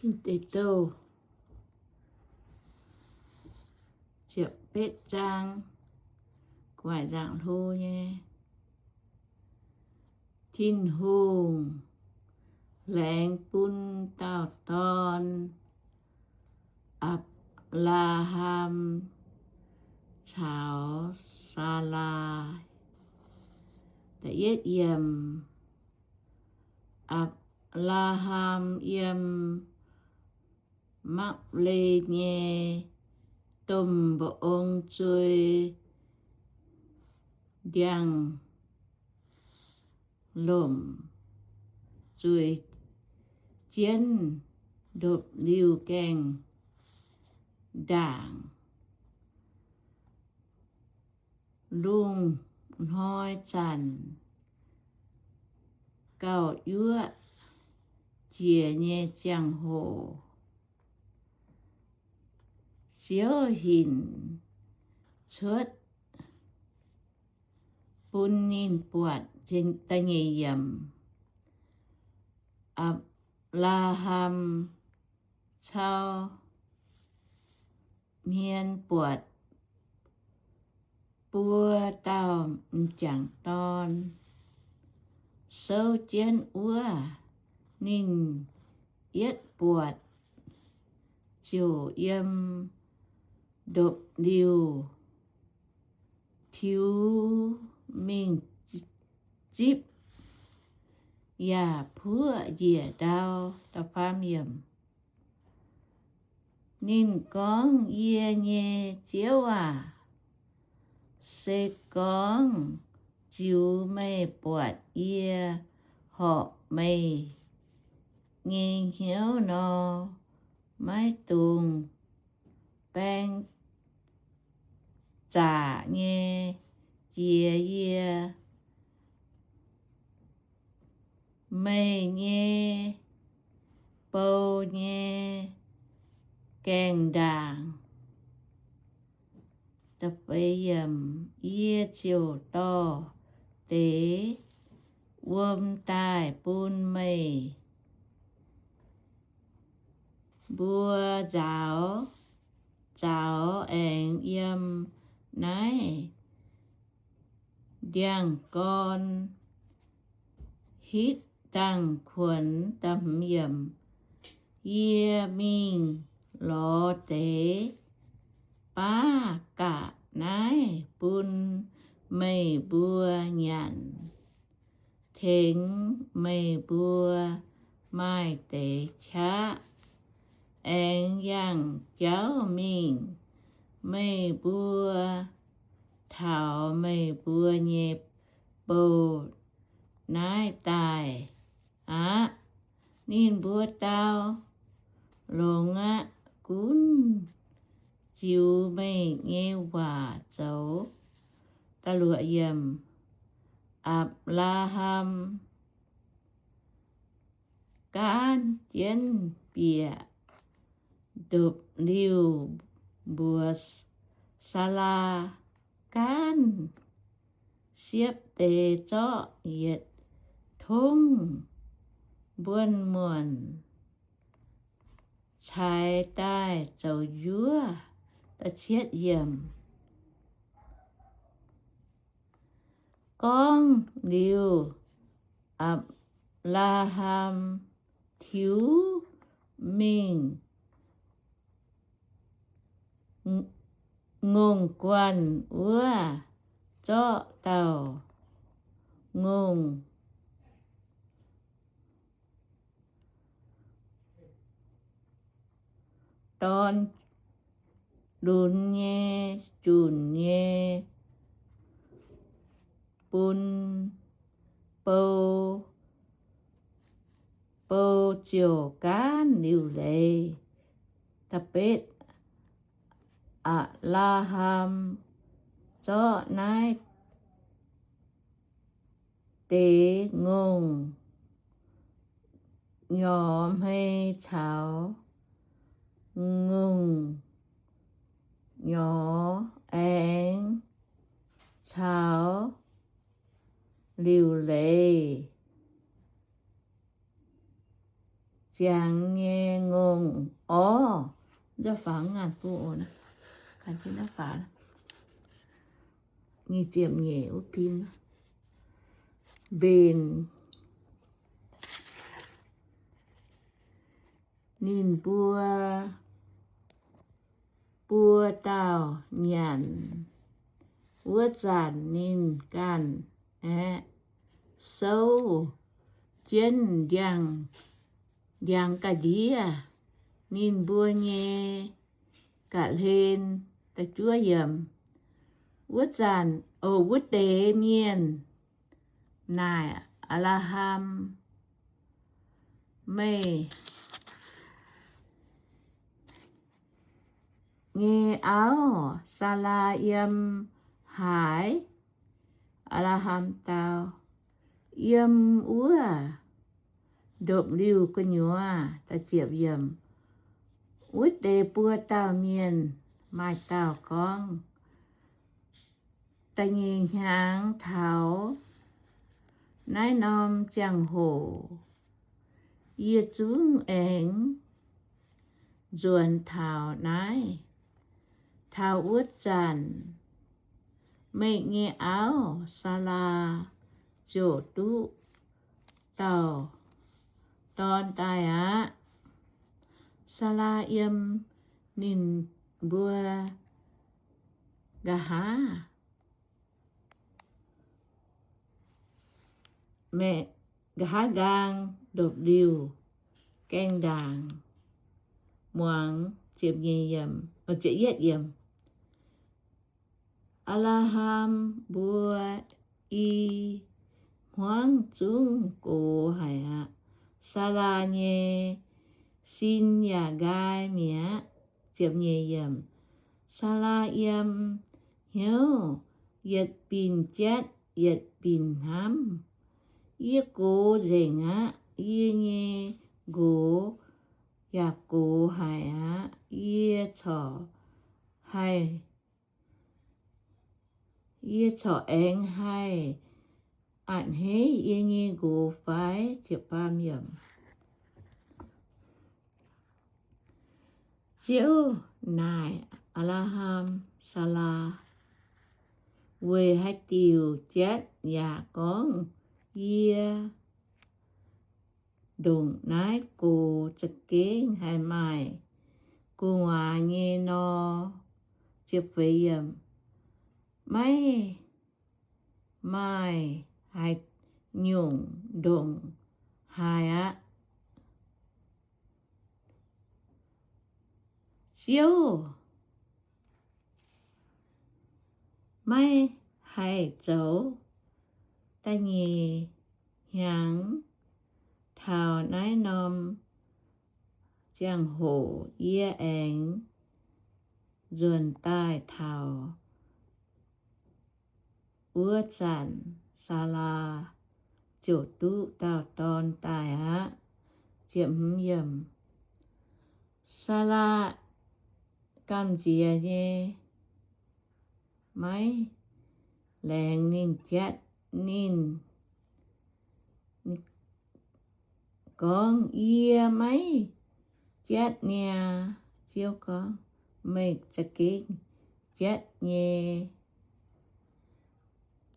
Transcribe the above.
Deix Douh ziepc betv zaang, gu'nguaaic nzaangc hlo nyei. Tin-Hungh laengz bun dauh dorn, Apc^laa^ham, caux Saalaa. Apc^laa^ham yiem Mapv^le nyei domh mba'ong zuei ndiangx-lomc, zueiz jienv ndopv-liuh gaengh ndaangc. Lungh hnoi zanc gauh yuoqv jiex nyei ziangh hoc, Ziouv hinc cuotv bun ninh buatc. Da'nyeic yiemc, Apc^laa^ham cau hmien buatc buo dauh m'jangc dorn souv jienv wuov. Ninh yietv buatc ziouc yiem ndopv-liuh tiux mingh zipv, yaac puoqv njiec ndau. Ninh gorngv, Yie nyei Ziouv aac, se gorngv ziux meih buatc yie horpc meih nyei hnyouv nor, maiv dungx baeng zaqc nyei jiex yie. Meih nyei bou nyei gaengh ndaangc. Yie ziouc dorh deix wuom daaih bun meih mbuo nzaaux, zaux aengx yiem naaiv ndiangx-gorn hitv dangh kuonx. Yie mingh lorz deix baav gaqc naaiv bun meih mbuo nyanc, tengx meih mbuo maaih deix qaqv, aengx yangh jauv mingh meih mbuo taux meih mbuo nyei bou naaiv daaih aqv. Ninh mbuo dau, Longx aqv. Gunv ziux meih nyei waac zoux. Apc^laa^ham gaanv jienv bieqc ndopv-liuh mbuox Saalaa gaanv siepv deix zorqv yietc tongv mbuonx muonc caaix daaih zoux njuov. Gorngv liuz, Apc^laa^ham tiux mingh ngongh guanh wuov zorqv dauh ngongh dorn lunx nyei, junc nyei bun bou. Bou ziouc gaanv liuc leiz. Apc^laa^ham zorqv naaiv deix ngongh nyorx hmei caux ngongh nyorx aengx caux liuc leiz ziangx nyei ngongh orv. Mbenc ninh mbuo buo dauh nyanc wuov zanc, ninh ganh aeqv, souv jienv ndiangx ga'ndiev ninh mbuo nyei ga'hlen. Wuov zanc, o, wuov deix mienh naaic Apc^laa^ham, Meih nyei auv, Saalaa, yiem haaix? Apc^laa^ham dau, Yiem wuov ndopv-liuh gu'nyuoz. Wuov deix buo dauh mienh maaih dauh gorngv, Da'nyeic hnyangx taux naaiv norm ziangh hoc yie zungv aengx nzuonx taux naaiv. Taux wuov zanc meih nyei auv, Saalaa, ziouc duqv dauh dorn daaih aqv. Saalaa yiem ninh mbuo nqa'haav nqa'haav nqaang ndopv-liuh gaengh ndaangc muangx. Apc^laa^ham mbuo i hmuangv zungv gox haic aqv. Saalaa nyei sin yaac nqaai mi'aqv. Saalaa yiem hnyouv yietc binc jatv yietc binc hnamv, Yie gox nzengc aqv. Yie nyei nqox yaac gox haic aqv. Yie corc haih, yie corc aengx haih a'hneiv yie nyei nqox fai? Ziouv naaic Apc^laa^ham, Saalaa, weic haaix diuc jatv yaac gorngv, Yie ndongc naaiv gox za'gengh haih maaih gu'nguaaz nyei nor? Maiv maaih haaix nyungc ndongc haaix aqv. Ziouv maiv haih zoux. Da'nyeic hnyangx taux naaiv norm ziangh hoc yie aengx nzuonx daaih taux wuov zanc, Saalaa ziouc duqv dauh dorn daaih aqv. Saalaa gamh nziex nyei maiv laengz ninh jatv. Ninh gorngv, Yie maiv jatv niaa. Ziouv gorngv, Meih za'gengh jatv nyei.